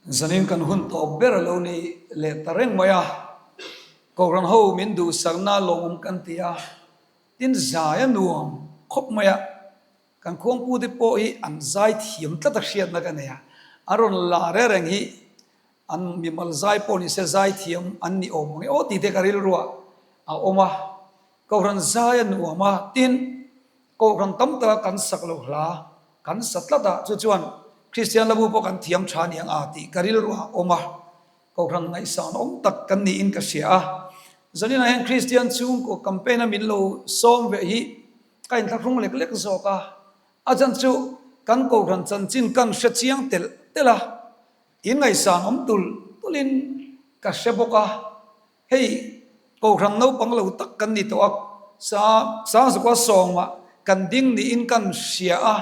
Zanin kan hun tawp ber a lo ni leh ta reng mai a, Kohhran ho min duhsakna lawmawm kan ti a, tin zai a nuam khawp mai a, kan khuangpute pawh hi an zai thiam tlat a hriatna ka nei a, an rawn la reng reng hi an mimal zai pawh ni se zai thiam an ni awm ang e aw tih te ka rilruah a awm a, Kohhran zai a nuam a, tin Kohhran tam taka kan sak loh hla kan sa tlat a, chu chuan Kristian labu pawh kan thiam tha niang a tih ka rilruah a awm a, Kohhran ngaihsan awm tak kan niin ka hria a. Zaninah hian Kristian chhungkaw campaign a min lo sawm ve hi ka inthlahrung lek lek zawk a, a chan chu kan Kohhran chanchin kan hre chiang telh telh a, in ngaihsan awm tulh tulhin ka hre bawk a. Hei Kohhran naupang lo tak kan ni tawh a, sa Sangzukua sawmah kan ding niin kan hria a,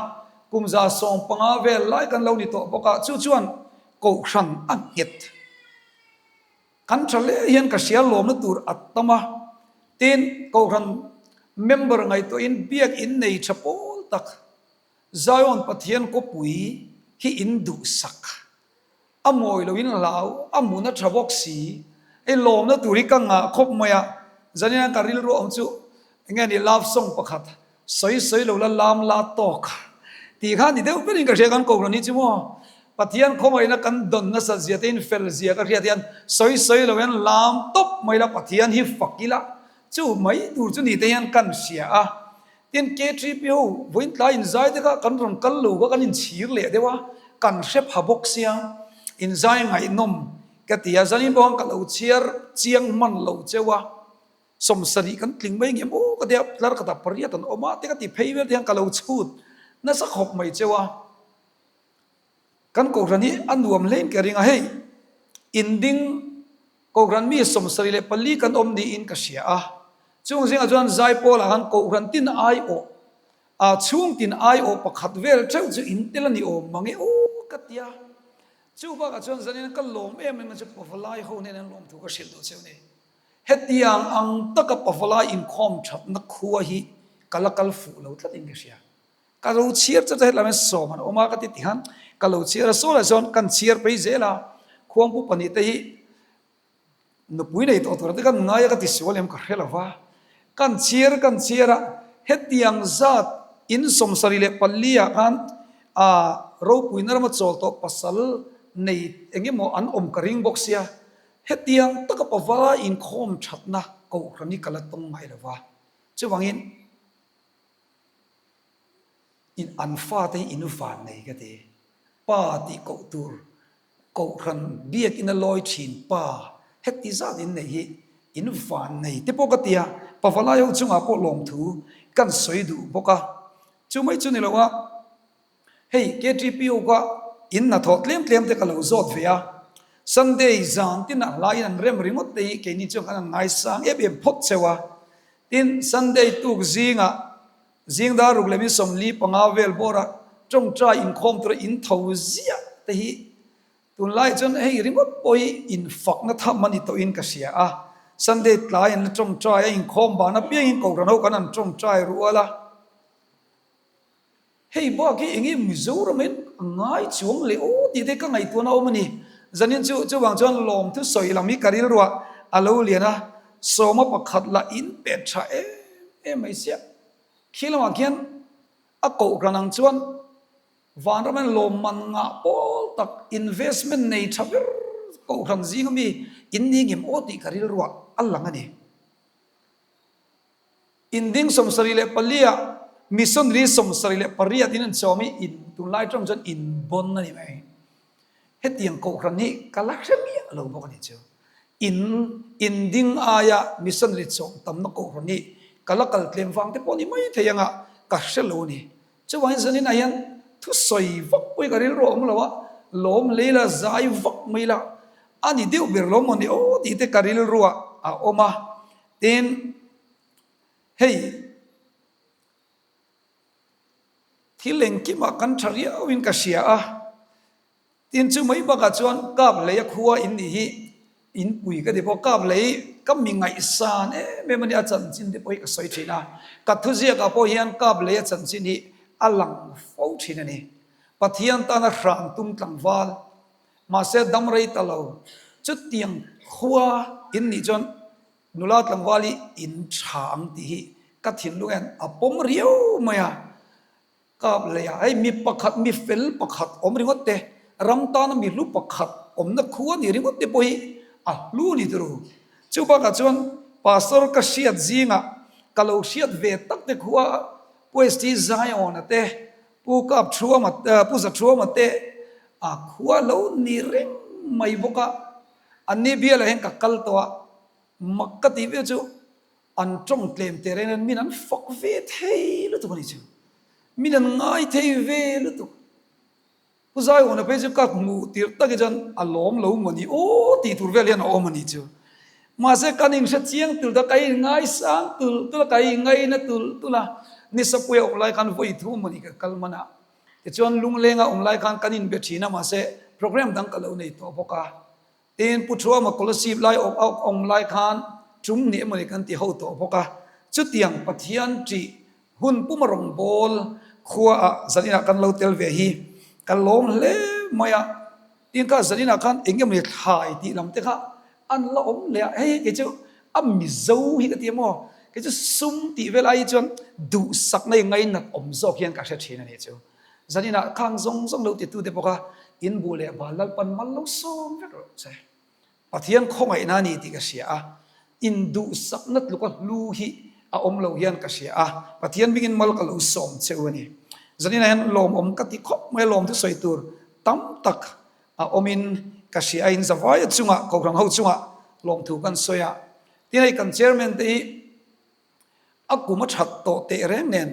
kum 150 vel lai kan lo ni tawh bawk a, chu chuan Kohhran a nghet. Kan tha hle hian ka hria lawmna tur a tam a, tin Kohhran member ngaihtuahin biakinn nei tha pawl tak Zion Pathian kawpui hi in duhsak. A mawi loin hlau, a hmun a tha bawk si. Hei lawmna tur hi ka ngah khawp mai a, zanin ka rilru awm chu enge ni love song pakhat sawi sawi lo la lam la tawk tih kha ni deuh berin ka hria kan kohhran hi chu maw Pathian khawngaihna kan dawn nasat zia te in fel zia ka hriat hian sawi sawi lo hian lam tawp mai la Pathian hi fak ila chu mai tur chu ni te hian kan hria a. Tin, KTP ho vawiin tlai inzai te kha kan rawn kal lo kha kan inchhir leh deuh a, kan hre pha bawk sia, inzai ngaihnawm ka ti a, zanin pawh khan ka lo chhiar chiang hman lo cheu a, 70 kan tling mai ngem aw ka tia, tlar khatah pariat an awm a te ka ti phei vel te hian ka lo chhut nasa khawp mai cheu a. Kan Kohhran hi a nuam hlein ka ring a, hei inding Kohhran mi 74 kan awm niin ka hria a, chung zingah chuan Zaipawlah khan Kohhran tin aiawh a chhung tin aiawh pakhat vel theuh chu in tel a ni awm mang e aw ka ti a, chu bakah chuan zanin ka lawm em em a chu Pavalai ho hnenah lawm thu ka hrilh duh cheu ni. Hetiang ang taka Pavalai inkhawm thatna khua hi ka la kal fuh lo tlatin ka hria. Ka lo chhiar chu hetlai hian sawm an awm a ka ti ti khan ka lo chhiar a saw lah chuan kan chhiar phei zel a khuangpu pahnih te hi nupui nei tawh tur te kan ngai a ka ti sual em ka hre lo va kan chhiar kan chhiar a hetiang zat in 74 ah khan ah ropuina rama chawl tawh pasal nei eng emaw an awm ka ring bawk sia hetiang taka pavalai inkhawm thatna kohhran hi ka la tawng ngai lo va chuvangin In an fate hi in van nei ka ti. Pa tih koh tur Kohhran biakina lawi thin pa heti zat in neih hi in van nei te pawh ka ti a, Pavalai ho chungah pawh lawmthu kan sawi duh bawk a. Chu mai chu ni lo a, hei KTP ho kha in hnathawh tlem tlem te ka lo zawt ve a, Sunday zan tinah hlaiin an rem ringawt te hi keini chuan kan han ngaisang em em phawt cheu a, Tin, Sunday tuk zingah zing dar ruk leh min 45 vel bawrah tawngtai inkhawm tura in tho ziah te hi tunlai chuan hei ringawt pawh hi infakna tham a ni tawhin ka hria a. Sunday tlai an la tawngtai a, inkhawm ban apiangin Kohhran ho kan han tawngtai rual a. Hei bak hi enge Mizoram in a ngai chuang leh aw tih te ka ngaihtuahna awm a ni. Zanin chu chuvang chuan lawmthu sawi lam hi ka rilruah a lo lian a, sawma pakhat lah in pet tha em em mai sia. Khi lamah khian a kohhran ang chuan vanram hian lawmman ngah pawl tak investment nei tha ber kohhran zinga mi in ni ngem aw tih ka rilruah a lang a ni. Inding 74 ah missionary 78 in an chawm i in tunlai tawng chuan in bon a ni mai. Hetiang kohhran hi ka la hre miah lo bawk a ni chu. In inding aia missionary chawm tamna kohhran hi ka la kal tlem vang te pawh ni mai thei anga ka hre lo a ni. Chuvangin zaninah hian thusawi vak pawh hi ka rilru a awm lo a, lawm lei la, zai vak mai la a ni deuh ber lo maw ni aw tih te ka rilruah a awm a. Tin, hei thil engkimah kan tha riauin ka hria a, tin chu mai bakah chuan kap lei a khua in nih hi in pui ka ti bawk, kap lei ka mi ngaihsan em em a nia, a chanchin te pawh hi ka sawi thin a, ka thuziakah pawh hian kap lei a chanchin hi a lang fo thin a ni. Pathian tana hran tum tlangval. Mahse dam rei ta lo. Chutiang khua in nih chuan nula tlangval hi in tha ang tih hi ka thinlung hian a pawm riau mai a. Kap lei ah hei mi pakhat mi fel pakhat awm ringawt te, ram tana mi hlu pakhat awmna khu a ni ringawt te pawh hi a hlu a ni turu. Chu bakah chuan Pastor ka hriat zingah ka lo hriat ve tak te khua Pu ST Zion-a te, Pu Kap Thuama, Pu Za Thuama te a khua lo ni reng mai bawk a, anni bialah hian ka kal tawh a, mak ka tih viau chu An tawng tlem teh reng reng min an fak ve thei lutuk a ni chu. Min an ngai thei ve lutuk. Pu Zaiawna phei chu ka hmuh tirh tak hi chuan a lawm lo maw ni aw tih tur vel hian a awm a ni chu. Mahse kan inhre chiang tulh ta, ka inngaisang tulh tulh a, ka ingaina tulh tulh a. Nisapuia awm lai khan vawi thu maw ni ka kal hman a. Tichuan Lunglenga awm lai khan kan inbe thin a mahse program dang ka lo nei tawh bawk a. Tin, Pu Thuama Kolasib lai awm a awm lai khan tum ni emawni kan ti ho tawh bawk a. Chutiang Pathian ṭih hun puma rawngbâwl khuaah zaninah kan lo tel ve hi ka lawm hle mai a. Tin, kha zaninah khan eng emawni thlai tih lam te kha an la awm leh a. Hei kei chu a Mizo hi ka ti emaw, kei chu sum tih vel ai chuan duhsakna i ngainat awm zawk hian ka hre ṭhin a nih chu. Zaninah khang zawng zawng lo titute bawk a, in bu leh bal Lalpan mal lo sawm vek rawh che. Pathian khawngaihna a ni tih ka hria a, in duhsakna tluka hlu hi a awm lo hian ka hria a, Pathian bingin mal ka lo sawm che u a ni. Zaninah hian lawmawm ka ti khawp mai a, lawmthu sawi tur tam tak a awmin ka hria a, in zavaia chungah, Kohhran ho chungah lawmthu kan sawi a. Tin hei kan Chairman te hi A kum a that tawh teh reng nen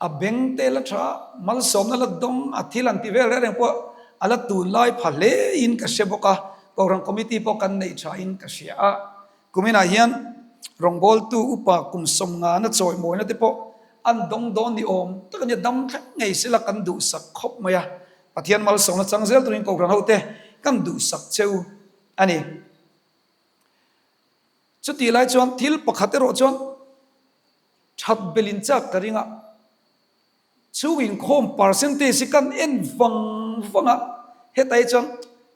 a beng te la tha, malsawmna la dawng, a thil an ti vel reng reng pawh a la tunlai pha hle in ka hre bawk a, Kohhran Committee pawh kan neih tha in ka hria a. Kuminah hian rawngbawltu upa kum sawmngana chawimawina te pawh an dawng dawn ni awm tak a nia, dam thleng ngei sela kan duhsak khawp mai a, Pathian malsawmna chang zel turin Kohhran hote kan duhsak cheu a ni. Chutih lai chuan thil pakhat erawh chuan that belin chak ka ring a, chhung inkhawm percentage hi kan en vang vang a, hetai chuan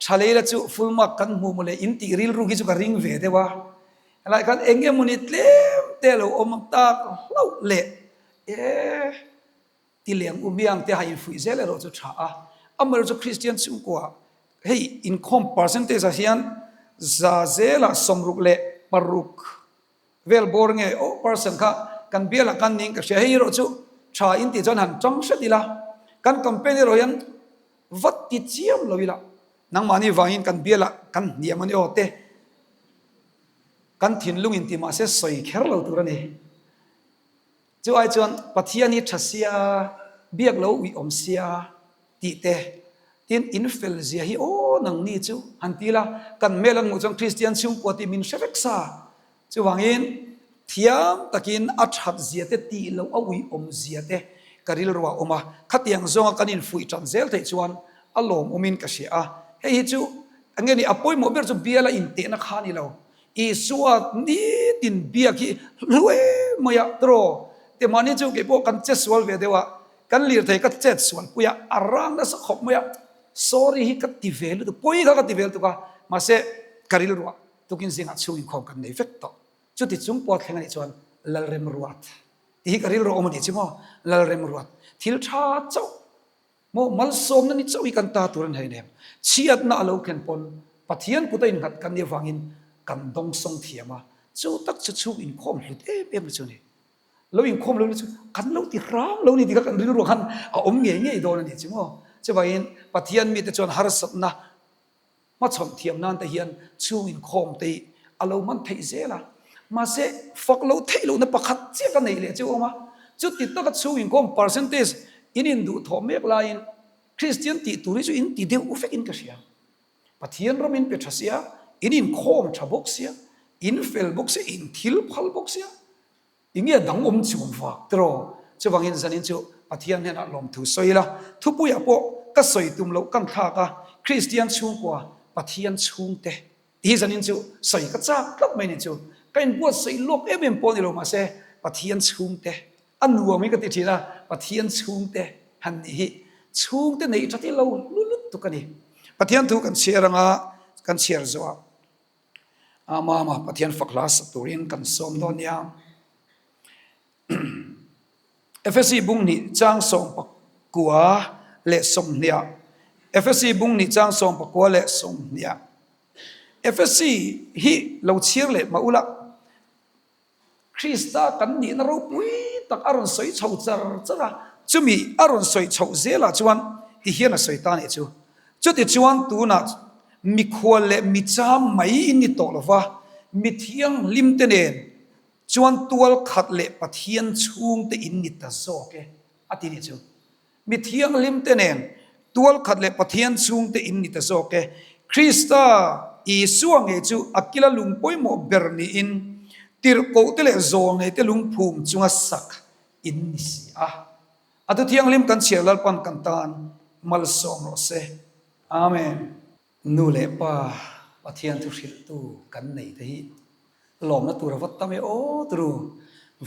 tha leila chu full mark kan hmu maw le in tih rilru khi chu ka ring ve deuh a, helai khan eng emawni tlem te a lo awm tak hlauh leh e. Ti leng u miang te ha infuih zel erawh chu tha a, amaherawh chu Kristian chhungkua hei inkhawm percentage ah hian za zelah 66 vel bawr nge aw percent kha kan bialah kan ning ka hria, hei erawh chu tha in tih chuan han tang hret ila, kan campaign erawh hian vat ti chiam lo ila, nangmahni vangin kan bialah kan hniam a ni aw te kan thinlung in ti mahse sawi kher lo tur a ni. Chu ai chuan Pathian hi tha sia, biak lo uih awm sia tih te, tin in fel zia hi aw nangni chu han ti la, kan hmel an hmuh chuan Kristian chhungkua tih min hre vek sa. Chuvangin thiam takin a that zia te tih loh a uih awm zia te ka rilru ah awm a, khatiang zawnga kan infuih tan zel theih chuan a lawmawmin ka hria a. Hei hi chu enge ni a pawimawh ber chu biala intehna kha a ni lo, Isua nitin biak hi hlu em mai a tiraw? Te mahni chu keipawh kan che sual ve deuh a, kan lirthei ka chet sual pui a, a rang nasa khawp mai a, sorry hi ka ti ve lutuk, pawi kha ka ti ve lutuk a, mahse ka rilruah tukin zingah chhung inkhawm kan nei vek tawh. Chuti chung pawh thleng a nih chuan Lalremruat tih hi ka rilruah awm a nih chu maw? Lalremruat thil tha chauh. Maw malsawmna ni chauh hi kan ta tur a ni hei nem. Chhiatna a lo thlen pawn Pathian kut a innghat kan nih avangin kan dawngsawng thiam a, chu tak chu chhung inkhawm hlut em em na chu a ni. Lo inkhawm lo na chu kan lo ti hrang lo ni tih kha kan rilru khan a awm ngei ngei dawn a ni chu maw. Chuvangin Pathian mite chuan harsatna Hmachhawn thiam nan te hian chhung inkhawm te hi a lo hman theih zel a, mahse fak lo theih lohna pakhat chiah ka neih leh chu a awm a, chuti taka chhung inkhawm percentage in induhthawh mek laiin Kristian tih tur hi chu in ti deuh vekin ka hria. Pathian ram in pe tha sia, in inkhawm tha bawk sia, in fel bawk sia, in thil phal bawk sia, Enge a dang awm chu awm vak tiraw? Chuvangin zanin chu Pathian hnenah lawmthu sawi ila, thupuiah pawh ka sawi tum loh kan thlak a, Kristian chhungkua Pathian chhungte tih hi zanin chu sawi ka chak tlat mai ni chu. Ka inbuatsaih lawk em em pawh ni lo mahse Pathian chhungte a nuam hi ka ti thin a, Pathian chhungte han nih hi chhungte neih tha ti lo hlu lutuk a ni. Pathian thu kan chhiar anga kan chhiar zawh a mama Pathian fak hla sak turin kan sawm dawn nia. Efesi bung hnih chang 19 leh 20 ah Efesi bung hnih chang 19 leh 20 ah Efesi hi lo chhiar leh mah ula Krista kan nihna ropui tak a rawn sawi chho char char a, chumi a rawn sawi chhoh zelah chuan ti hian a sawi ta nih chu. Chutichuan tunah mikhual leh micham mai in ni tawh lova, mi thianghlimte nen chuan tual khat leh Pathian chhungte in ni ta zawk e, a ti nih chu. Mi thianghlimte nen tual khat leh Pathian chhungte in ni ta zawk e. Krista Isua ngei chu a kila lung pawimawh ber niin tirhkohte leh zawlneite lungphum chunga sak in ni si a. A thu thianghlim kan chhiar Lalpan kan tan malsawm rawh se. Amen. Nu leh pa Pathian thu hrilhtu kan nei te hi lawmna tur a va tam e aw turu.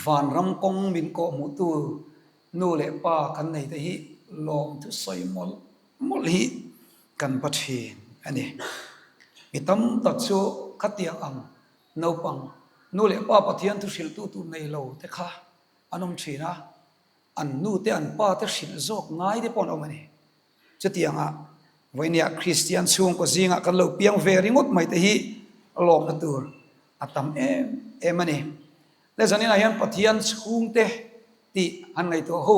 Vanram kawng min kawh hmuhtu nu leh pa kan nei te hi lawm thu sawi mawlh mawlh hi kan va thin a ni. Mi tam tak chu khatiang ang naupang nu leh pa Pathian thu hrilhtu tur nei lo te kha an awm thin a, an nu te an pa te hrilh zawk ngai te pawh an awm a ni. Chutianga vawinia Kristian chhungkaw zingah kan lo piang ve ringawt mai te hi lawmna tur a tam em em a ni. Le zaninah hian Pathian chhungte tih han ngaihtuah ho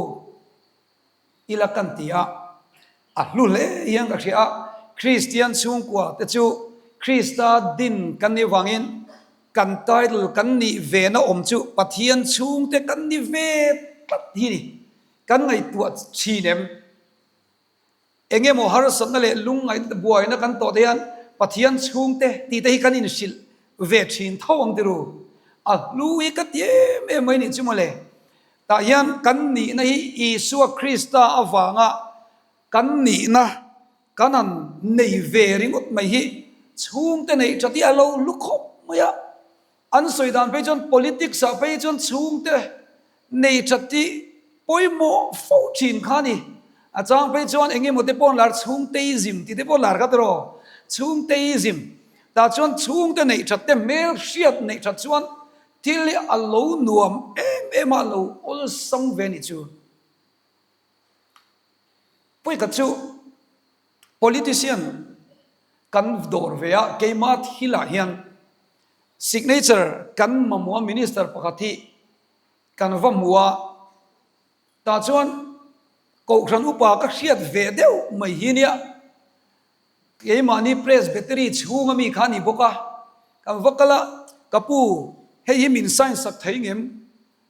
ila kan ti a, a hlu hle hian ka hria a, Kristian chhungkua te chu Krista din kan nih vangin kan title kan nih vena awm chu Pathian chhungte kan ni ve tlat hi ni. Kan ngaihtuah thin em? Eng emaw harsatna leh lungngaihna buaina kan tawh te hian Pathian chhungte tih te hi kan inhrilh ve thin tho ang tiru. A hlu hi ka ti em em mai nih chu mawle. Tah hian kan nihna hi Isua Krista avanga kan nihna kan han nei ve ringawt mai hi chhungte neih tha tih a lo hlu khawp mai a. An sawi dan phei chuan politics ah phei chuan chhungte nei that hi pawimawh fo thin kha a ni. A chang phei chuan eng emaw te pawh an lar chhungteism tih te pawh an lar kha tiraw? Chhungteism. Tah chuan chhungte neih that te hmel hriat neih that chuan thil hi a lo nuam em em a, a lo awlsam ve a nih chu. Pawikhat chu politician kan dawr ve a, keimah thilah hian Signature kan mamawh a minister pakhat hi kan va hmu a, tah chuan kohhran upa ka hriat ve deuh mai hi nia, keimahni presbytery chhunga mi kha a ni bawk a, kan va kal a, ka pu hei hi min sign sak thei ngem?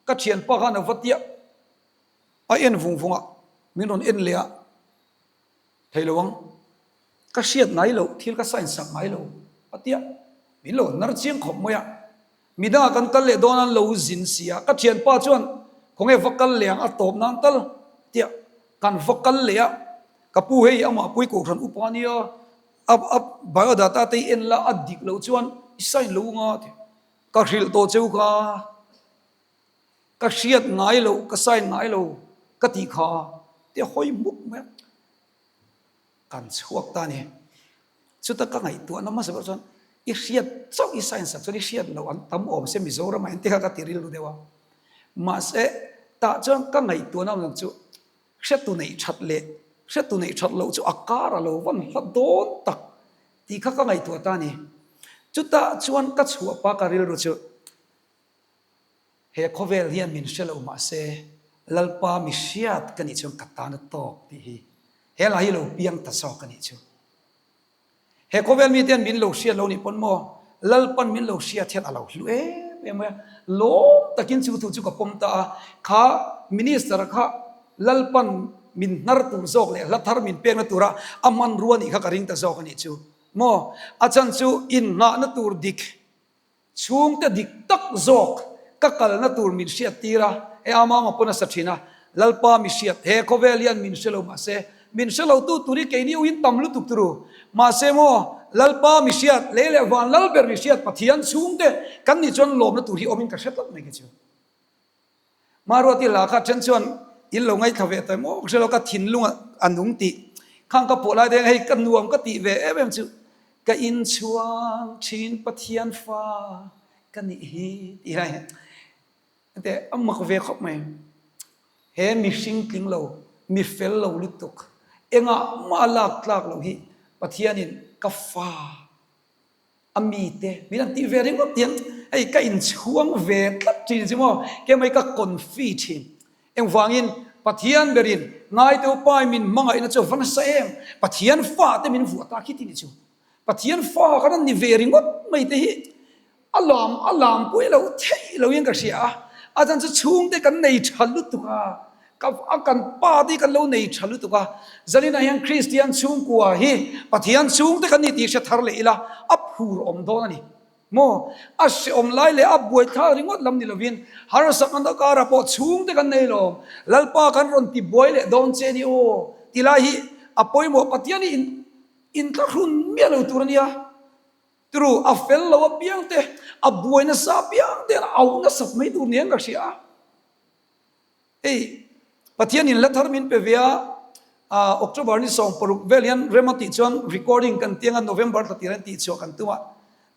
Ka thianpa khan a va tia a en vung vung a, min rawn en leh a. Thei lo ang. Ka hriat ngai loh thil ka sign sak ngai lo a tia. Min lo nar chiang khawp mai a. Midangah kan kal leh dawn a an lo zin si a. Ka thianpa chuan khawnge va kal leh ang a tawp nan tal tia kan va kal leh a. Ka pu hei amah pui kohhran upa nia a a biodata te i en la a dik loh chuan i sign lo anga ti. Ka hrilh tawh cheu kha. Ka hriat ngai loh, ka sign ngai lo ka tih kha te hawi hmuk mai a, kan chhuak ta a ni. Chuta ka ngaihtuahna hmasa ber chuan i hriat chauh i sign sak chuan i hriat loh an tam awm se Mizoramah hian tikha ka ti rilru deuh a. Mahse tah chuan ka ngaihtuahna awm chu hriattu neih that leh hriattu neih that loh chu a kar a lo van hla dawn tak tih kha ka ngaihtuah ta a ni. Chutah chuan ka chhuah pa ka rilru chu He khawvel hian min hre lo mah se, Lalpa mi hriat ka nih chuan ka tan a tawk tih hi he la hi lo piang ta zawk a nih chu. He khawvel mite hian min lo hriat lo nih pawn maw, Lalpan min lo hriat hian a lo hlu em em mai a, lawm takin chu thu chu ka pawm ta a, kha minister kha Lalpan min hnar tur zawk leh hla thar min pekna tura a hmanrua nih kha ka ring ta zawk a nih chu maw, a chan chu innghahna tur dik Chhungte dik tak zawk ka kalna tur min hriat tir a, he amama pawn a sa thin a, Lalpa mi hriat, he khawvel hian min hre lo mahse, min hre lo tu tur hi keini uin tam lutuk turu, mahse maw Lalpa mi hriat, lei leh van lal ber mi hriat Pathian chhungte kan nih chuan lawmna tur hi awmin ka hre tlat mai kei chu. Maruati hla kha then chuan in lo ngaithla ve tawh em aw ka hre lo ka thinlung a nung tih. Khang ka pawh lai te hian hei ka nuam ka tih ve em em chu ka inchhuang thin Pathian fa ka nih hi tih lai hian teh a mak ve khawp mai. He mihring tling lo, mi fel lo lutuk, engah mah a lak tlak loh hi Pathianin ka fa a mite min han tih ve ringawt hian hei ka inchhuang ve tlat thin chu maw, kemai ka confi thin. Engvangin Pathian berin ngaiteu pai min hmangaihna chu a va nasa em, Pathian fate min vuah ta khi ti ni chu. Pathian fa kan han ni ve ringawt mai te hi a lam a lam pui lo theih lo in ka hria a, a chan chu chhungte kan nei tha lutuk a, ka a kan pa te hi kan lo nei tha lutuk a, Zaninah hian Kristian chhungkua hi Pathian chhungte kan ni tih hre thar leh ila a phur awm dawn a ni maw? A hreawm lai leh a buaithlak ringawt lam ni lovin harsakna karah pawh chhungte kan nei lawm, Lalpa kan rawn ti buai leh dawn che ni aw ti lai hi a pawimawh Pathian hi in Inthlahrun miah lo tur a nia. Turu, a fel lo apiang te, a buai nasa apiang te an auh nasat mai tur nia ka hria a. Hei, Pathian in la thar min pe ve a, October ni 16 vel hian rem a tih chuan recording kan tiang a, November thla tir an tih chhuah kan tum a.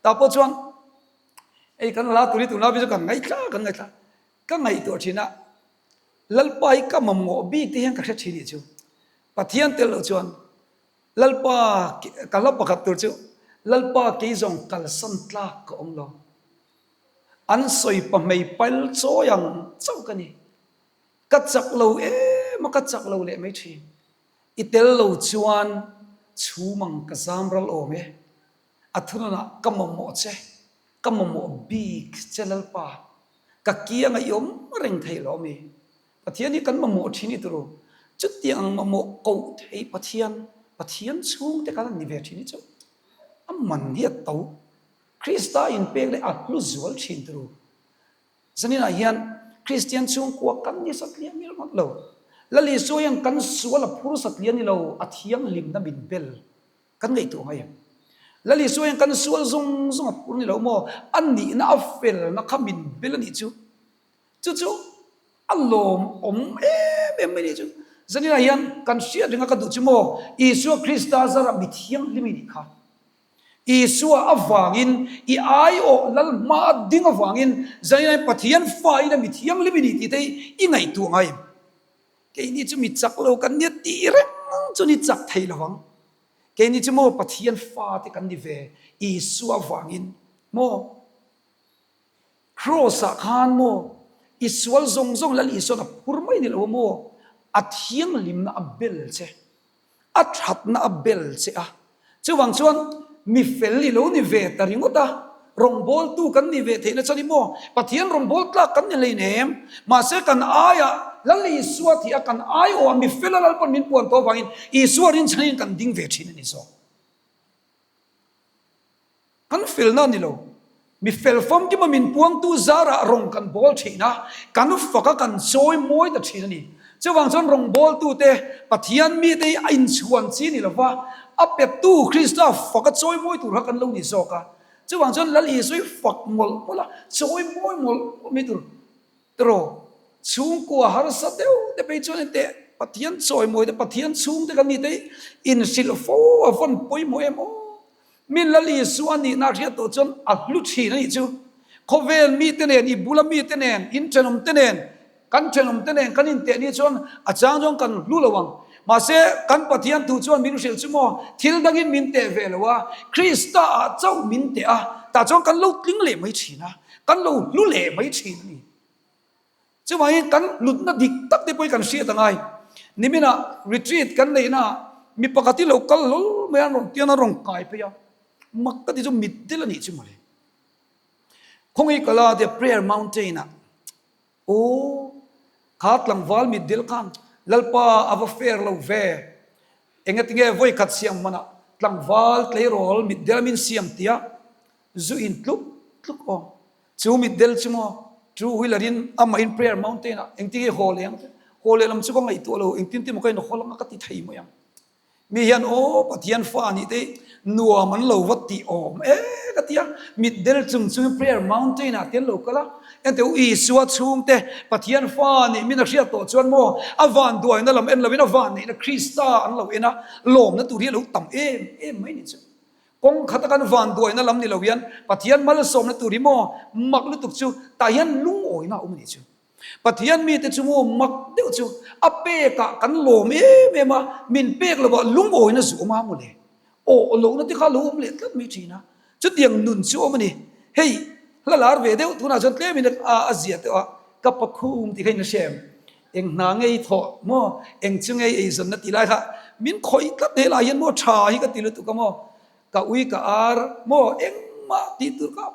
Tah pawh chuan hei kan la tur hi tunlai chu kan ngaithla kan ngaithla. Ka ngaihtuah thin a, Lalpa hi ka mamawh bik te hian ka hre thin nih chu. Pathian tel loh chuan Lalpa, ka hla pakhat tur chu, Lalpa kei zawng kalsan tlak ka awm lo. An sawi pahmei pail chawi ang chauh ka ni. Ka chak lo em a, ka chak lo leh mai thin. I tel lo chuan chhum ang ka zam ral awm e. A thununah ka mamawh che, ka mamawh bik che Lalpa. Ka kianga i awm reng thei lo ami? Pathian hi kan mamawh thin i turu. Chutiang ang mamawh koh thei Pathian, Pathian chhungte khan an ni ve thin hi chu a man hi a to. Krista inpek leh a hlu zual thin turu. Zaninah hian Kristian chhungkua kan ni satliah mil ngawt lo. Lal Isua hian kan sual a phur satliah ni lo, a thianghlimna min bel. Kan ngaihtuah ngai em? Lal Isua hian kan sual zawng zawng a phur ni lo maw? A nihna a felna kha min bel a nih chu. Chu chu a lawmawm em em mai nih chu. Zaninah hian kan hriat ringa ka duh chu maw, Isua Krista zarah mi thianghlim i nih kha. Isua avangin, i aiawh lal hma a ding avangin zaninah hian Pathian fa ina mi thianghlim i nih tih te hi i ngaihtuah ngai em? Keini chu mi chak lo kan nia tih reng chu ni chak thei lo vang. Keini chu maw Pathian fa te kan ni ve Isua avangin maw? Kraws ah khan maw i sual zawng zawng Lal Isuan a phur mai ni lo maw? A thianghlimna a bel che, a thatna a bel che a. Chuvang chuan mi fel i lo ni ve ta ringawt a, rawngbawltu kan ni ve theihna chuan i maw Pathian rawngbâwl tlak kan ni hleinem. Mahse kan aiah Lal Isua thih a kan aiawh a mi fela Lalpan min puan tawh avangin Isua rinchhanin kan ding ve thin a ni zawk. Kan felna a ni lo. Mi fel famkima min puangtu zarah rawng kan bawl thin a, kan fak a, kan chawi mawi ta thin a ni. Chuvang chuan rawngbawltute, Pathian mite hi a inchhuan chi ni lova, a pettu Krista fak a chawi mawi tur kha kan lo ni zawk a. Chuvang chuan Lal Isua hi fak mawlh mawlh a, chawi mawi mawlh mawlh mai tur. Tiraw, chhungkua harsa deuh te phei chuan enteh Pathian chawimawi te, Pathian chhungte kan ni te hi inhrilh fo a vawn pawimawh em aw. Mi Lal Isua nihna a hriat tawh chuan a hlu thin a nih chu. Khawvel mite nen, i bula mite nen, in thenawm te nen, kan thenawm te nen kan inteh ni chuan a chang chuan kan hlu lo ang. Mahse, kan Pathian thu chuan min hrilh chu maw, thil dangin min teh ve lo a, Krista ah chauh min teh a, tah chuan kan lo tling leh mai thin a, kan lo hlu leh mai thin a ni. Chuvangin kan hlutna dik tak te pawh hi kan hriat a ngai. Niminah retreat kan neihnaah mi pakhat hi lo kal hlawl mai a, an rawn tian a rawn kai phei a, mak ka ti chu mitdel a nih chu mawle. Khawngaih kala tia prayer mountain ah aw kha tlangval mitdel khan Lalpa a va fair lo ve, engatinge vawikhat siam hmanah tlangval tleirawl mitdel min siam tia zu in tluk tluk aw. Chu mitdel chu maw two wheeler in amah in prayer mountain ah engtin nge haw leh ang che, haw leh lam chu ka ngaihtuah lo, engtin te maw ka in haw lang a ka ti thei mai ang. Mi hian aw Pathian fa nih te hi Nuam an lo va tih awm e ka ti a, mitdel chung chungin Prayer Mountain ah te an lo kal a, enteh u Isua chhungte Pathian fa nih min a hriat tawh chuan maw a vanduaina lam en lovin a vanneihna Krista an lo en a, lawmna tur hi a lo tam em em mai ni chu. Kawng khata kan vanduaina lam ni lo hian Pathian malsawmna tur hi maw mak lutuk chu tah hian lungawina a awm a nih chu. Pathian mite chu maw mak deuh chu a pekah kan lawm em em a, min pek lovah lungawina zu awm a mawle. Awh lohna te kha lo awm leh tlat mai thin a, chutiang nun chu awm a ni. Hei hla lar ve deuh tunah chuan tlemin a zia tawh a, ka pakhum tih kha in a hre em? Eng hna ngei thawh maw, eng chu ngei eizawnna tih lai kha min khawih tlat helai hian maw tha hi ka ti lutuk a maw, ka ui ka ar maw engmah tih tur kha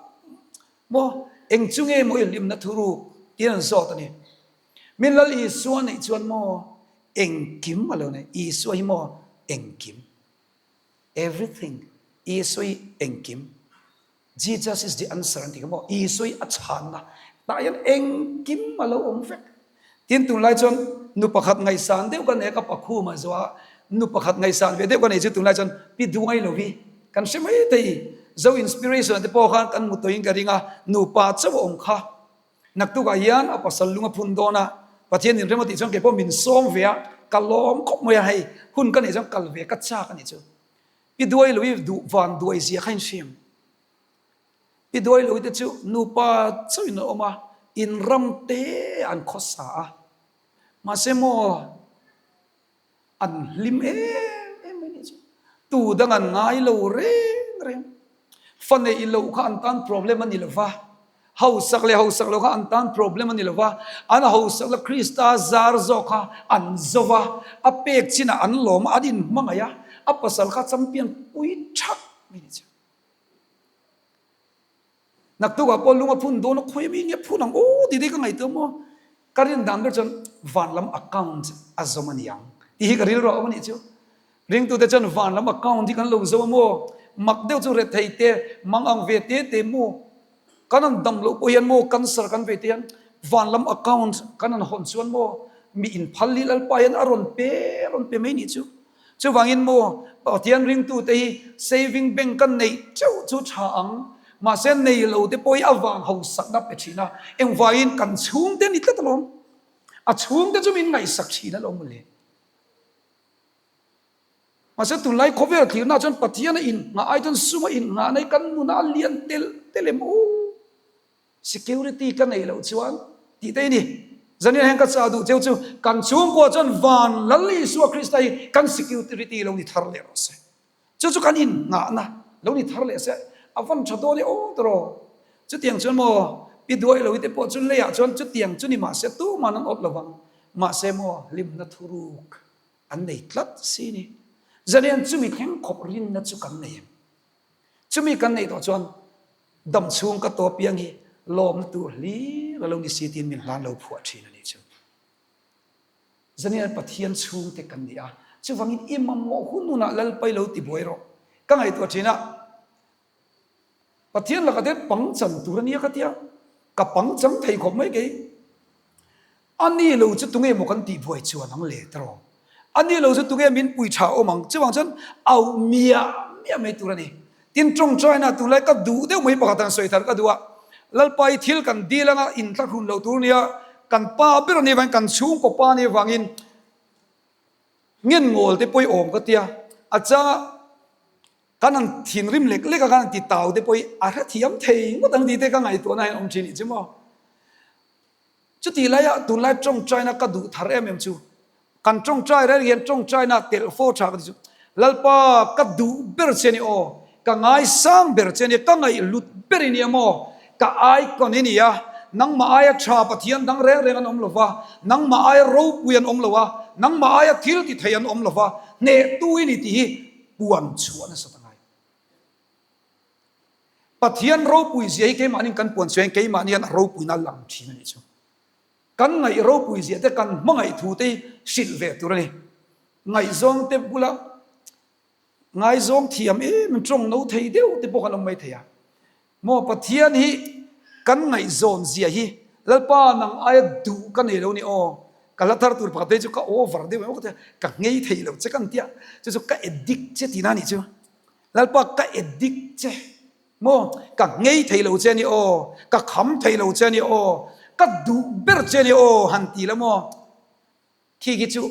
Maw, eng chu nge maw i hlimna thuruk tiin an zawt a ni. Min Lal Isua neih chuan maw engkim a lo nei. Isua hi maw engkim. Everything. Isua hi engkim. Jesus is the answer an ti kha maw. Isua hi a chhanna. Tah hian engkim a lo awm vek. Tin tunlai chuan nu pakhat ngaihsan deuh ka nei a, ka pakhum a zuah a, nu pakhat ngaihsan ve deuh ka nei chu tunlai chuan pi duai lo hi kan hre mai thei. Zo Inspiration te pawh khan kan hmu tawhin ka ring a, nupa chauh a awm kha. Naktukah hian a pasal lung a phun dawn a, Pathian in rem a tih chuan kei pawh min sawm ve a, ka lawm khawp mai a, hei hun ka neih chuan kal ve ka chak a nih chu. Pi duai lo hi duh van duai zia kha inhriam. I duai lo te chu nupa chauhin an awm a, in ram te an khawsa a. Mahse maw an hlim em em mai nih chu. Tu dang an ngai lo reng reng. Fa neih loh kha an tan problem a ni lo va, hausak leh hausak loh kha an tan problem a ni lo va, an hausak la Krista zar zawk kha an zo va, a pek chinah an lawm a, an inhmangaih a, a pasal kha champion pui thak mai nih chu. Naktukah pawh lung a phun dawn a, khawi ami nge phun ang aw tih te hi ka ngaihtuah maw? Ka rin dan ber chuan van lam account a zawm a ni ang tih hi ka rilru a awm a nih chu. Ringtute chuan van lam account hi kan lo zo a maw? Mak deuh chu rethei te, mang ang ve te te maw? Kan han dam loh pawh hian maw cancer kan vei te hian van lam account kan han hawn chuan maw mi inphal hi Lalpa hian a rawn pe rawn pe mai nih chu. Chuvangin maw Pathian ringtute hi saving bank kan neih teuh chu tha ang, mahse nei lo te pawh hi a vang hausakna pe thin a, engvaiin kan chhungte ni tlat alawm, a chhungte chu min ngaihsak thin alawm mawle. Mahse tunlai khawvel thlirna chuan Pathian a innghah ai chuan sum a innghah na hi kan nunah a lian telh telh em aw. Security ka neih loh chuan tih te hi ni. Zaniah hian ka chah duh cheu chu kan chhungkua chuan van Lal Isua Krista hi kan security lo ni thar leh rawh se. Chu chu kan innghahna lo ni thar leh se a van tha dawn e aw tawh. Chutiang chuan maw pi duai lo te pawh chu leiah chuan chutiang chu ni mahse tuman an awt lovang. Mahse maw hlimna thuruk an nei tlat si ni. Zaniah chumi thleng khawp rinna chu kan nei em? Chumi kan neih tawh chuan Dam chhung ka tawp piang hi lawmna tur hlir a lo ni si tiin min hlan lo phuah thin a nih chu. Zanian Pathian chhungte kan ni a, chuvangin i mamawh hun hunah Lalpai lo ti buai rawh. Ka ngaihtuah thin a, Pathian lakah te pangchan tur a nia ka tia, ka pangchang thei khawp mai kei. A ni lo chu tunge maw kan tih buai chuan ang le tiraw? A ni lo chu tunge min pui tha awm ang? Chuvang chuan auh miah miah mai tur a ni. Tin, tawngtaina tunlai ka duh deuh mai pakhat an sawi thar ka duh a, Lalpa i thil kan dil anga inthlahrun lo tur nia, kan pa ber a nih vangin, kan chhungkaw pa a nih vangin ngenngawl te pawh i awm ka tia, a changa kan han thinrim lek lek a, kan han ti tau te pawh hi a hrethiam thei ngawt ang tih te ka ngaihtuahna hian awm thin nih chu maw? Chutih laiah tunlai tawngtaina ka duh thar em em chu, kan tawngtai reng hian tawngtaina telh fo tha ka ti chu, Lalpa ka duh ber che ni aw, ka ngaisang ber che ni, ka ngaihhlut ber i nia maw, ka icon i ni a, nangmah aia tha Pathian dang reng reng an awm lo va, nangmah aia ropui an awm lo a, nangmah aia thil ti thei an awm lo va, hnehtu i ni tih hi puan chhuah nasa ta ngai. Pathian ropui zia hi keimahniin kan puan chhuah hian keimahni hian a ropuina a lang thin a nih chu. Kan ngaih ropui zia te, kan hmangaih thu te hi hrilh ve tur a ni. Ngaihzawng te bula ngaizawng thiam em em tawng no thei deuh te pawh kan awm mai thei a. Maw Pathian hi kan ngaihzawn zia hi Lalpa nang aia duh ka nei lo ni aw. Ka hla thar tur pakhat phei chu ka over deuh em aw ka ti a, ka nghei thei lo che ka an tia, chu chu ka addict che tihna a nih chu. Lalpa ka addict che maw, ka nghei thei lo che a ni aw, ka kham thei lo che a ni aw, ka duh ber che a ni aw han ti la maw? Khi khi chu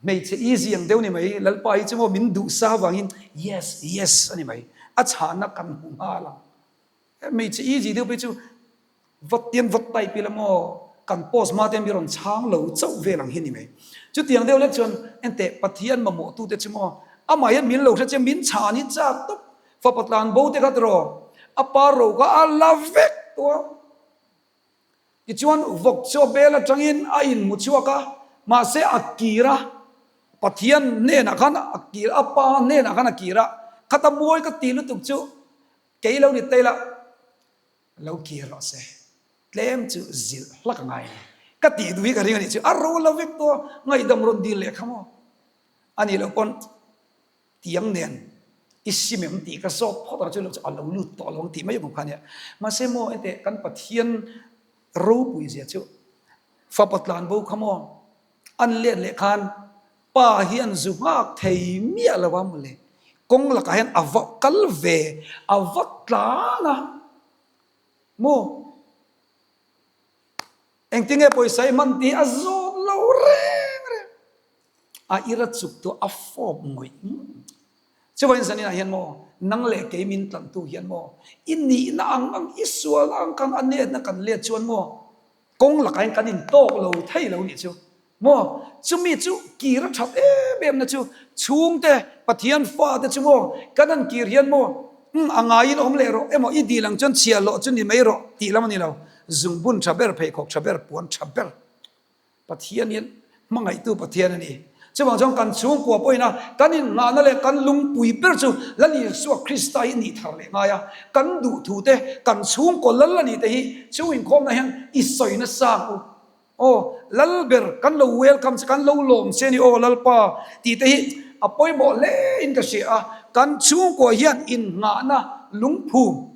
hmeichhe easy ang deuh ni mai, Lalpa hi chu maw min duh sa avangin yes, yes a ni mai, a chhahna kan hmu nghal ang. Hmeichhe easy deuh phei chu vat tian vat type ila maw, kan post hma te mi rawn chhang lo chauh vel ang hi ni mai. Chutiang deuh lek chuan enteh Pathian mamawh tute chu maw amah hian min lo hre che min chhan hi chak tawp, fapa tlan bo te kha tiraw a pa ro kha a la vek tawh a. Tichuan vawk chu a bel atangin a inhmu chhuak a, mahse a kir a, Pathian hnenah khan a kir a, pa hnenah khan a kir a, khata mawi ka ti lutuk chu kei lo ni taila lo kir rawh se, tlem chu zilh hlak a ngai a ni. Ka tih duh hi ka ring a nih chu, a ro lo vek tawh a, ngaihdam rawn dil leh kha maw? A nih loh pawn Tiang nen i sim em tih ka zawt phawt ang chu lo chu a lo lut tawh lo ang tih mai awm kha nia. Mahse maw hete kan Pathian ropui zia chu fapa tlan bo kha maw an let leh khan pa hi an zu nghak thei miah lo a mawle. Kawng lakah hian a va kal ve a va tlan a maw. Engtinge pawisa i hman tih a zawt lo reng reng. A ira chuk tu a fawp ngawih ngawih. Chuvain zaninah hian maw, nang leh kei min tlantu hian maw, i nihna ang ang, i sualna ang khan a netna kan let chuan maw, kawng lakah hian kan intawk lo thei lo nih chu. Maw, chumi chu kir a that em em na chu chhungte Pathian fate chu maw kan han kir hian maw umm a ngaiin awm leh rawh emaw i dil ang chuan chhiahhlawh chu ni mai rawh tih lam a ni lo, zungbun tha ber, pheikhawk tha ber, puan tha ber Pathian hian hmangaihtu Pathian a ni. Chuvang chuan kan chhungkua pawhin a kan innghahna leh kan lungpui ber chu Lal Isua Krista hi nih thar leh ngai a, kan duhthu te, kan chhungkaw lal a nih te hi chhung inkhawmna hian i sawi nasa ang u. Aw Lalber, kan lo welcome che, kan lo lawm che a ni aw Lalpa tih te hi a pawimawh hle in ka hria a, kan chhungkua hian innghahna lungphum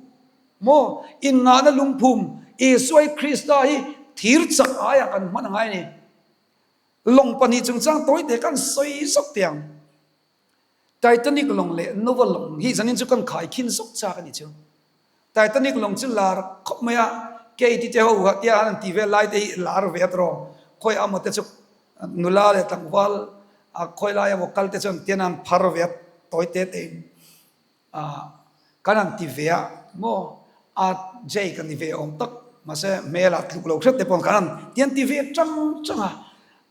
maw, innghahna lungphum Isua hi Krista hi thir chak aiah kan hman a ngai a ni. Lawng pahnih chungchang tawi te kan sawi zawk teh ang. Titanic lawng leh Nova lawng hi zanin chu kan khaikhin zawk chak a ni chu. Titanic lawng chu lar khawp mai a, Katie te ho ha tia an ti vel lai te hi lar ve a tawrh khawi amaw te chu nula leh tlangval a khawi lai amaw kal te chuan tian an phar ve a tawi te te in ah kan han ti ve a maw a Jay ka ni ve awm tak mahse hmel ah tluk lo hret te pawh kan han tian ti ve chang chang a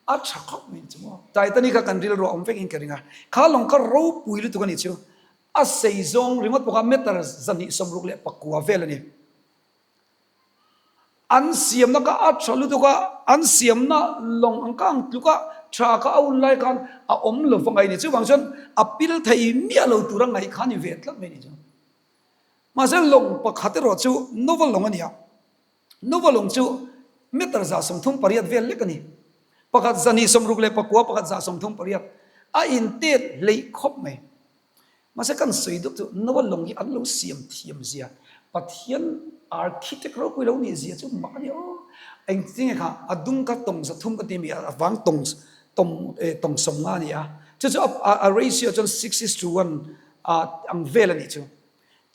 a tha khawp mai chu maw Titanic kha kan rilru a awm vek in ka ring a kha lawng kha ropui lutuk a ni chu. A sei zawng ringawt bawk a, meter 264 vel a ni. An siamna kha a tha lutuk a, an siamna lawng ang kha ang tluk a, tha kha a hun lai khan a awm lo va ngaih a ni. Chuvang chuan a pil thei miah lo tura ngaih kha a ni ve tlat mai a ni chu. Mahse lawng pakhat erawh chu Nova lawng a ni a, Nova lawng chu meter 38 vel lek a ni. Pakhat 264, pakhat 38 a intet hleih khawp mai. Mahse kan sawi deuh chu Noah lawng hi an lo siam thiam zia, Pathian architect ropui lo nih zia chu mak a ni aw. Engtinge kha a dung kha tawng 300 ka ti mi a vang tawng tawng eh tawng 50 a ni a. Chu chu a a ratio chuan six is to one a ang vel a nih chu.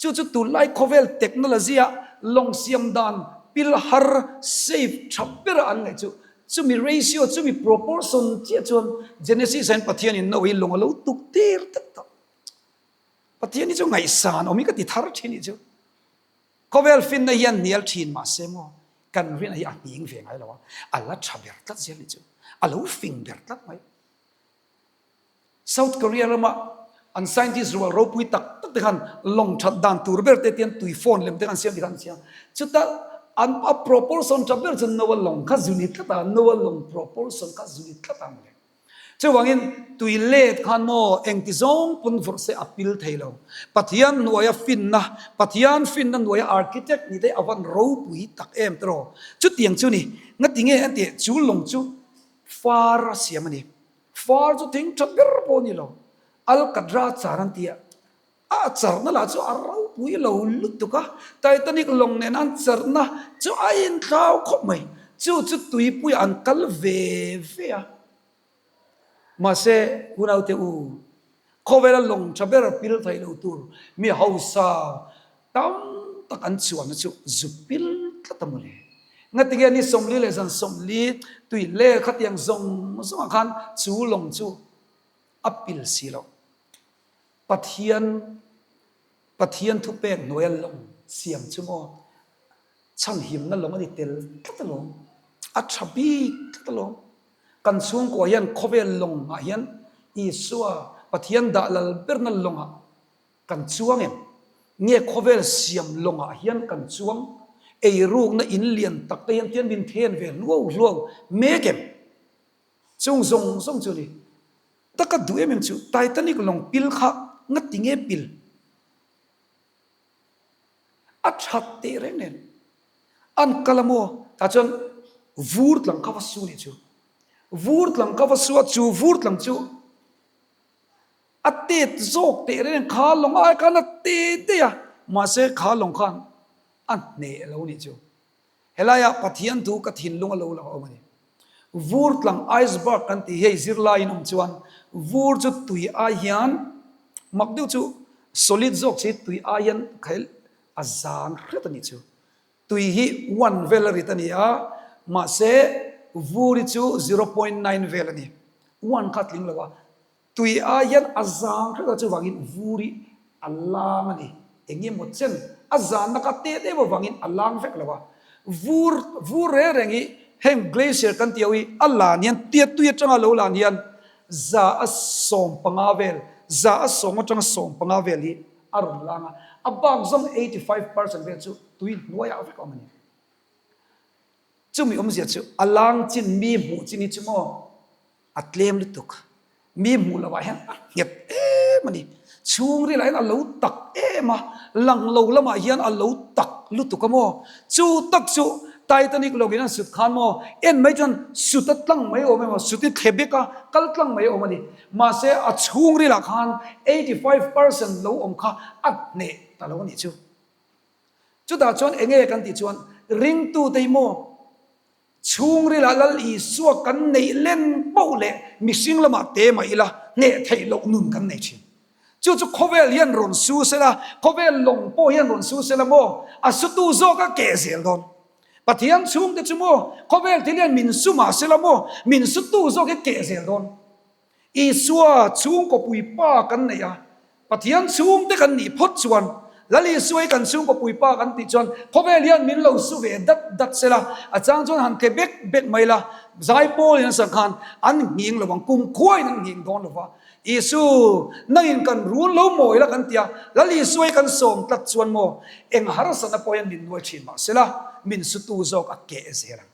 Chu chu tunlai khawvel technology a lawng siam dan pil har safe tha ber a an ngaih chu chumi ratio chumi proportion chiah chuan Genesis ah hian Pathian in Noah hi lawng a lo tuk tir tlat tawh. Pathian hi chu ngaihsan awm hi ka ti thar thin nih chu. Khawvel finna hian hnial thin mahse maw kan rinna hi a hning ve ngai lo a, a la tha ber tlat zel nih chu. A lo fing ber tlat mai. South Korea rama an scientist rual ropui tak tak te khan lawng that dan tur ber te tian tui phone lem te khan siam ti khan an siam. Chuta an a proportion tha ber chu Noah lawng kha zu ni tlat a, Noah lawng proportion kha zu ni tlat a mawle. Chuvangin tui let khan maw engti zawng pawn vawrh se a pil thei lo. Pathian hnuaia finna, Pathian finna hnuaia architect ni te a van ropui tak em tiraw. Chutiang chu ni, ngatinge an tih chu lawng chu far a siam a ni. Far chu thing tha ber pawh a ni lo, Alcatraz char an ti a, a charna lah chu a ropui lo lutuk a, Titanic lawng nen an charna chu a inthlau khawp mai, chu chu tuipuiah an kal ve ve a. Mahse, unaute u, Khawvela lawng tha ber pil thei lo tur mi hausa tam tak an chuanna chu zu pil tlat a mawle. Ngatinge ni 40 leh zan 40 tui leh khatiang zawng zawngah khan chu lawng chu a pil si loh. Pathian Pathian thupek hnuaia lawng siam chu maw chhanhimna lawng a ni tel tlat alawm. A tha bik tlat alawm. Kan chhungkua hian khawvel lawngah hian Isua Pathian dah lal berna lawngah kan chuang em? Nge khawvel siam lawngah hian kan chuang? Eirukna in lian tak te hian tian min then ve hluau hluau mek em? Chung zawng zawng chu ni. Taka duh em em chu Titanic lawng pil kha ngati nge pil? A that teh reng nen. An kal a maw? Tah chuan vur tlang kha va su nih chu. Vur tlang kha va su a, chu vur tlang chu a tet zawk teh reng kha lawng ai khan a te daih a, mahse kha lawng khan a hneh lo nih chu. Helaiah Pathian thu ka thinlung a lo lang a awm a ni. Vur tlang iceberg kan tih hei zirlaiin awm chuan vur chu tui ai hian mak deuh chu solid zawk chi tui ai hian khail a zang hret a nih chu. Tui hi one vel a rit a ni a, mahse vur hi chu 0.9 vel a ni. One kha a tling lo a, Tui ai hian a zang hret a, chuvangin vur hi a lang a ni. Eng nge maw chen a zanna kha tet em avangin a lang vek lo a. Vur, vur reng reng hi heng glacier kan tih ho hi a lan hian tiat tui atanga lo lan hian za a 15 vel, za a sawm atanga 15 vel hi a rawn lang a. A bak zawng 85% vel chu tui hnuaiah vek a awm a ni. Chumi awmzia chu a lang chin mi hmuh chin hi chu maw A tlem lutuk. Mi hmuh loh ah hian a nghet em a ni. Chhungril ah hian a lo tak em a, lang lo lamah hian a lo tak lutuk a maw? Chu tak chu Titanic lawngin an sut khan maw? En mai chuan sut a tlang mai awm emaw, sut i thle bek a, kal tlang mai awm a ni. Mahse a chhungril ah khan 85% lo awm kha a hneh ta lo a nih chu. Chutah chuan enge kan tih chuan ringtute hi maw? Chhungrilah Lal Isua kan neih len poh leh mihring lamah te mah ila hneh theih loh nun kan nei thin. Chu chu khawvel hian rawn su sela, khawvel lawng pawh hian rawn su sela maw, a sutu zawk a keh zel dawn. Pathian chhungte chu maw, khawvel thil hian min su mah sela maw, min sutu zawk hi keh zel dawn. Isua chhungkaw puipa kan neih a, Pathian chhungte kan nih phawt chuan, Lal Isua hi kan chhungkaw puipa kan tih chuan khawvel hian min lo su ve dat dat sela, a chang chuan han tle bek bek mai la, Zaipawlin an sak khan an nghing lo ang, kumkhuain an nghing dawn lo va. Isu, nangin kan run lo mawi la kan ti a, Lal Isua hi kan sawm tlat chuan maw, eng harsatna pawh hian min nuai thin mahsela, min sutu zawk a keh zel ang.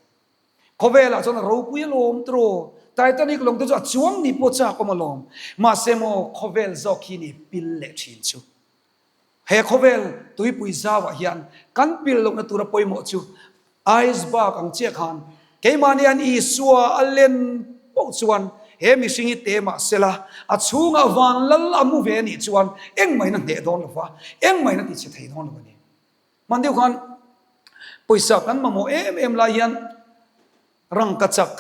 Khawvelah chuan a ropui alawm tiraw? Titanic lawng te chu a chuang ni pawh chak awm alawm. Mahse maw khawvel zawk hi ni pil leh thin chu. He khawvel tuipui zauah hian kan pil lohna tura pawimawh chu iceberg ang chiah khan keimahni an Isua a len poh chuan he mihring hi te mah sela a chhungah van lal a mu ve anih chuan engmahina hneh dawn lova, engmahina tichhe thei dawn lo a ni. Hman deuh khan pawisa kan mamawh em em lai hian rangkachak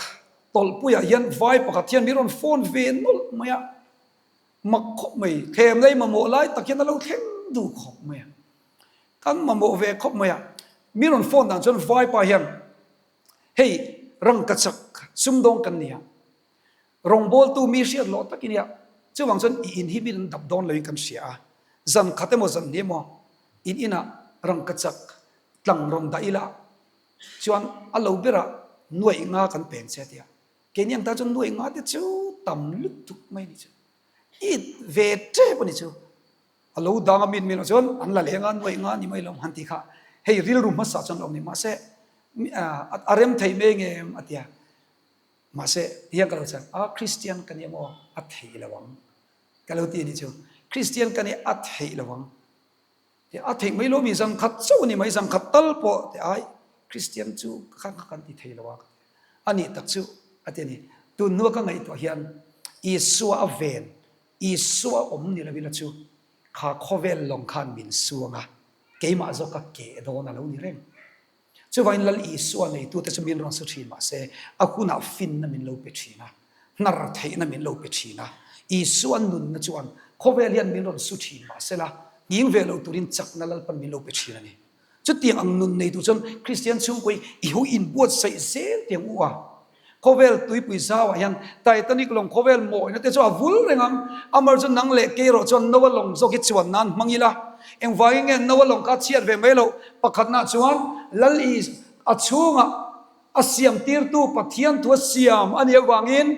tawlhpuiah hian vai pakhat hian min rawn phone ve nawlh mai a, mak khawp mai, thlem lei mamawh lai tak hian a lo thleng duh khawp mai a, kan mamawh ve khawp mai a, min rawn phone dan chuan vai pa hian hei rangkachak sumdawng kan ni a, Rawngbawltu mi hriat loh tak i nia, chuvang chuan i in hi min an dap dawn loin kan hria a, zan khat emaw zan hnih emaw in inah rangkachak tlang rawn dah ila chuan a lo berah nuaih nga kan peng che a ti a, keini ang tan chuan nuaih nga te chu tam lutuk mai a ni chu, it ve tep a ni chu, a lo dang a min min ah chuan an la leng a nuaih nga ni mai lo han tih kha hei rilru hmasa chuan a awm ni mahse a rem thei mai ngem a ti a. Mahse, tihian ka lo chhan a, Kristian ka ni emaw a theih lo ang ka lo ti a nih chu. Kristian ka ni a theih lo ang. Ti a theih mai lo mi zan khat chauh a ni mai, zan khat tal pawh ti ai Kristian chu kha kha kan ti thei lo a ka ti. A nih tak chu a ti a ni. Tun hnua ka ngaihtuah hian Isua a ven, Isua awm ni lo ila chu kha khawvel lawng khan min suang a, keimah zawk ka keh dawn a lo ni reng. Chuvangin Lal Isua neitute chu min rawn su thin mahse a hunah finna min lo pe thin a, hnar theihna min lo pe thin a. Isua nunna chuan Khawvel hian min rawn su thin mahsela, nghing ve lo turin chakna Lalpan min lo pe thin a ni. Chutiang ang nun nei tur chuan Kristian chhungkaw hi i ho inbuatsaih zel tiang u a. Khawvel tuipui zauah hian Titanic lawng khawvel mawina te chu a vul reng ang. Amar chu nang leh kei erawh chuan Noah lawng zawk hi chuan nan hmang ila. Engvangin nge Noah lawng kha a chhiat ve mai loh? Pakhatnaah chuan Lal Is a chhungah a siam tirtu Pathian thu a siam a nih avangin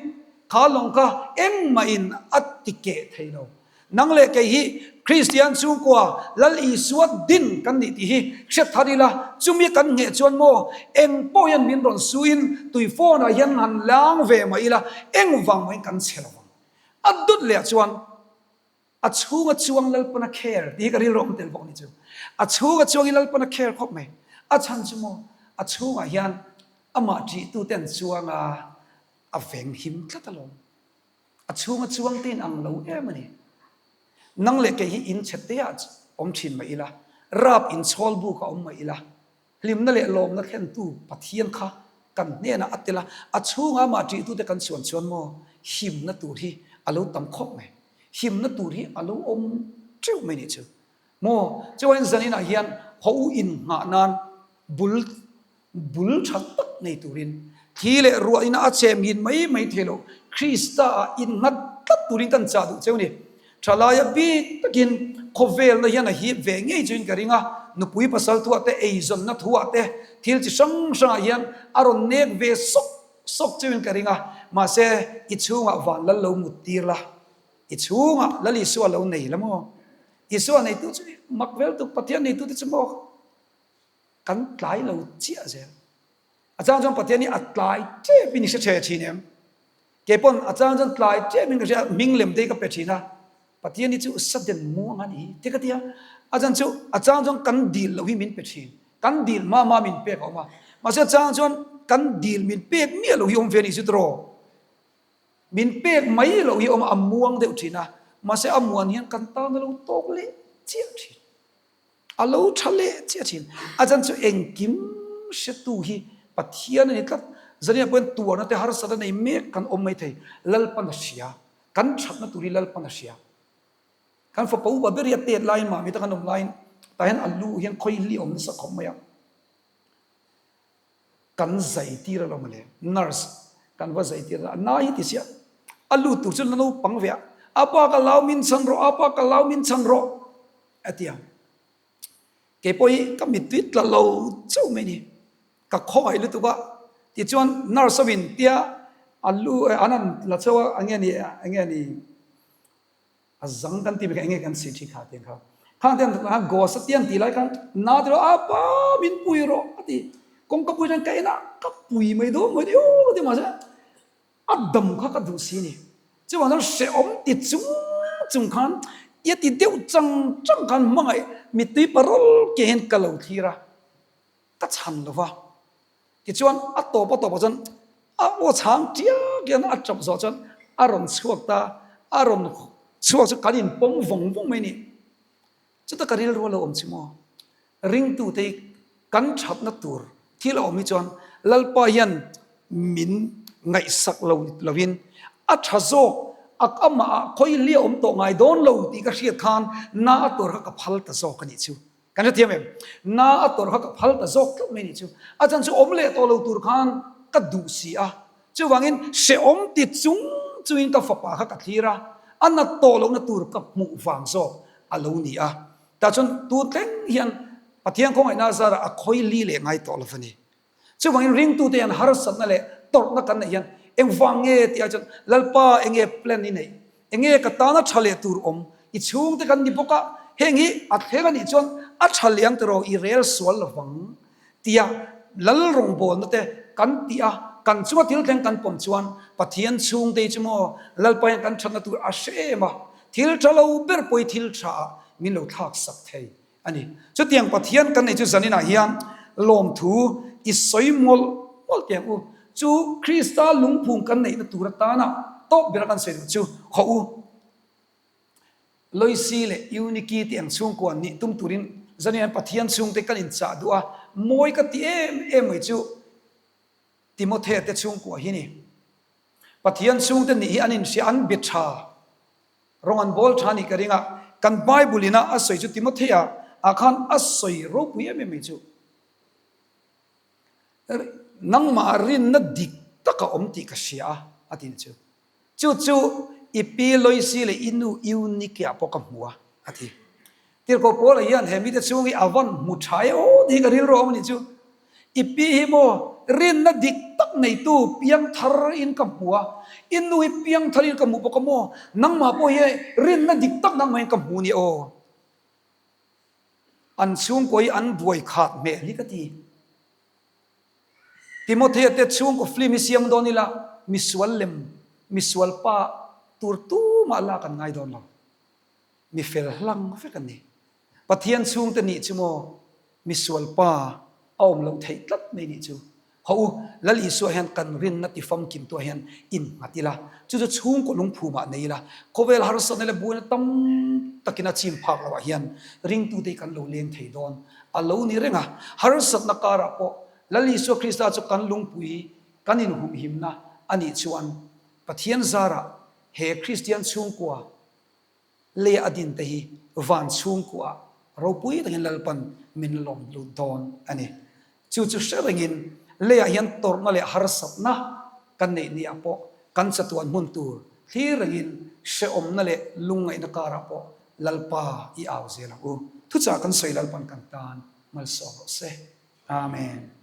kha lawng kha engmahin a ti keh thei lo. Nang leh kei hi Kristian chhungkua Lal Isua din kan nih tih hi hriat thar ila, chumi kan ngheh chuan maw eng pawh hian min rawn suin tui phone ah hian han lang ve mah ila engvang mahin kan che lo ang. A dawt leh ah chuan a chhunga chuang Lalpana care tih hi ka rilru a awm tel bawk a ni chu. A chhunga chuang hi Lalpana care khawp mai. A chhan chu maw a chhungah hian amah ṭihtute an chuang a, a veng him tlat alawm. A chhunga chuang te in ang lo em a ni. Nang leh kei hi in chhe te ah awm thin mah ila, rap in chhawl buk ah awm mah ila, hlimna leh lawmna thlentu Pathian kha kan hnenah a tel a, a chhunga amah ṭihtute kan chuan chuan maw himna tur hi a lo tam khawp mai. Himna tur hi a lo awm teuh mai nih chu. Maw chuan zaninah hian haw u innghah nan bul Bul tha tak nei turin thli leh ruah ina a chem hin mai mai thei lo. Krista ah innghat tlat turin kan chah duh cheu ni. Thalaia bik takin khawvelna hian a hip ve ngei chuin ka ring a, nupui pasal thuah te, eizawnna thuah te, thil chi hrang hrangah hian a rawn nek ve sawk sawk cheuin ka ring a, mahse i chhungah van lal lo mut tir la, i chhungah Lal Isua lo nei la maw? Isua neitu chu mak vel tuk, Pathian neitu te chu maw? Kan tlai lo chiah zel. A chang chuan Pathian hi a tlai tep in i hre the thin em? Kei pawn a chang chuan tlai tep in ka hria, hming lem te hi ka pe thin a, Pathian hi chu sudden muang a ni hi te ka ti a. A chang chu a chang chuan kan dil loh hi min pe thin, kan dil hma hma min pek a awm a, mahse a chang chuan kan dil min pek miah loh hi awm ve a ni chu tiraw? Min pek mai loh hi a awm a, a muang deuh thin a, mahse a muan hian kan tan a lo tawk leh chiah thin. A lo tha leh chiah thin. A chan chu engkim hretu hi Pathian a ni tlat. Zania pawhin tuarna te harsat a nei mek kan awm mai thei. Lalpan a hria. Kan thatna tur hi Lalpan a hria. Kan fapa upa ber hi a tet laiin mahni ta kan awm laiin tah hian a lu hian khawi hli a awm nasa khawp mai a. Kan zai tir alawm le. Nurse kan va zai tir a, a nai hi ti sia. A lut tur chu la naupang ve a, Apa ka lau min chhan rawh, apa ka lau min chhan rawh. A ti a, Kei pawh hi ka mittui tla lo chauh mai ni, ka khawngaih lutuk a, tichuan nurse ho in tia a lu an han la chauh a, enge ni enge ni a zang kan tih mai kha enge kan si thin kha tiang kha, khang te an gos a tiang tih lai khan na ti rawh apa min pui rawh a ti, kawngka pui chuan ka en a ka pui mai dawn mai ni aw ka ti mahse A dam kha ka duh si ni. Chuvang chuan hrehawm ti chung chung khan i a ti deuh chang chang khan hmangaih mittui parawl ke hian ka lo thlir a, ka chhan lo va. Tichuan a tawp a tawpah chuan a aw chhang tiak hian a tap zawh chuan a rawn chhuak ta, a rawn chhuak chu kan inpawm vawng vawng mai ni. Chuta ka rilru a lo awm chi maw? Ringtute hi kan thatna tur thil a awm hi chuan Lalpa hian min ngaihsak lo lovin a tha zawk a amah ah khawi hliah awm tawh ngai dawn lo tih ka hriat khan na a tur kha ka phal ta zawk a nih chu. Kan hrethiam em? Na a tur kha ka phal ta zawk tlat mai a nih chu. A chan chu awm leh tawh lo tur khan ka duh si a. Chuvangin hrehawm ti chung chungin ka fapa kha ka thlir a, a nat tawh lohna tur ka hmuh vang zawk a lo ni a. Tah chuan tu thleng hian Pathian khawngaihna zarah a khawi li leh ngai tawh lo va ni. Chuvangin ringtute hian harsatna leh tawrhna kan neih hian engvang nge tih ai chuan Lalpa enge plan i neih? Enge ka tana tha leh tur awm? I chhungte kan ni bawk a, heng hi a thleng a nih chuan a tha leh ang tiraw i rel sual lovang tia Lal rawngbawlna te kan tih a, kan chunga thil thleng kan pawm chuan Pathian chhungte hi chu maw Lalpa hian kan thatna tur a hre em a, thil tha lo ber pawh hi thil tha ah min lo thlak sak thei a ni. Chutiang Pathian kan neih chu zaninah hian lawmthu i sawi mawlh mawlh teh ang u. Chu Krista lungphung kan neihna tur atana tawp bera kan sawi duh chu hawh u. Loisi leh Euniki te ang chhungkua nih tum turin zanin Pathian chhungte kan inchah duh a, mawi ka ti em em mai chu Timothea te chhungkua hi ni. Pathian chhungte nih hi an inhria, an be tha. Rawng an bawl tha nih ka ring a, kan Bible ina a sawi chu Timothea ah khan a sawi ropui em em mai chu. Nangmah rinna dik tak a awm tih ka hria a, a ti ni chu. Chu chu i pi Loisi leh i nu Eunike-ah pawh ka hmu a, a ti. Tirhkoh Paula hian he mite chhung hi a van hmu tha e aw tih hi ka rilru a awm a nih chu. I pi hi maw rinna dik tak neitu piangthar in ka hmu a, i nu hi piangthar in ka hmu bawk a maw, nangmah pawh hi rinna dik tak nangmah in ka hmu nia aw. An chhungkaw hi an buai khat hmel hi ka ti. Timothea te chhungkaw film hi siam dawn ila misual lem, misual pa tur tumah lak an ngai dawn lo. Mi fel hlang vek an ni. Pathian chhungte nih chu maw misual pa a awm loh theih tlat mai nih chu. Haw u, Lal Isua hian kan rinna ti famkim tuah hian innghat ila, chu chu chhungkaw lungphumah nei ila, khawvel harsatna leh buaina tam takin a chim phak loh ah hian ringtute hi kan lo leng thei dawn a lo ni reng a. Harsatna karah pawh Lal Isua Krista chu kan lungpui kan inhumhimna a nih chuan Pathian zarah he Kristian chhungkua Leia a dinte hi van chhungkuah ropui takin Lalpan min lawm lut dawn a ni. Chu chu hre rengin leiah hian tawrhna leh harsatna kan neih niah pawh kan chatuan hmun tur thlir rengin hrehawmna leh lungngaihna karah pawh Lalpa i au zel ang u. Thuchah kan sawi Lalpan kan tan malsawm rawh se. Amen.